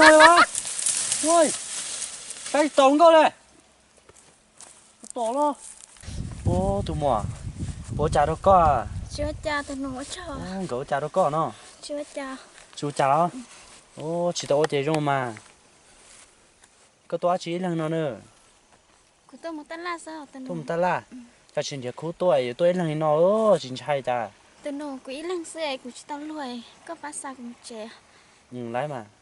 Ua, peb tsis tau nkauj le. Tom los. Ub, tus muam, puas ua cas rau koj? Tsis ua cas, tus nus ua tsaug. Nkawd ua cas rau koj no? Tsis ua cas. Tsis ua cas los? Ub, tsis tau ua ces zoo mas. Koj tuaj dab tsi ib leeg no na? Kuv tuaj mus taj laj xwb. Tuaj mus taj laj? Cas tsis nrhiav khub tuaj, yuav tuaj ib leeg li no tsis ntshai cas? Tus nus, kuv ib leeg xwb es kuv tsis tau luag, koj pab xa kuv mus tsev. Lawv mas.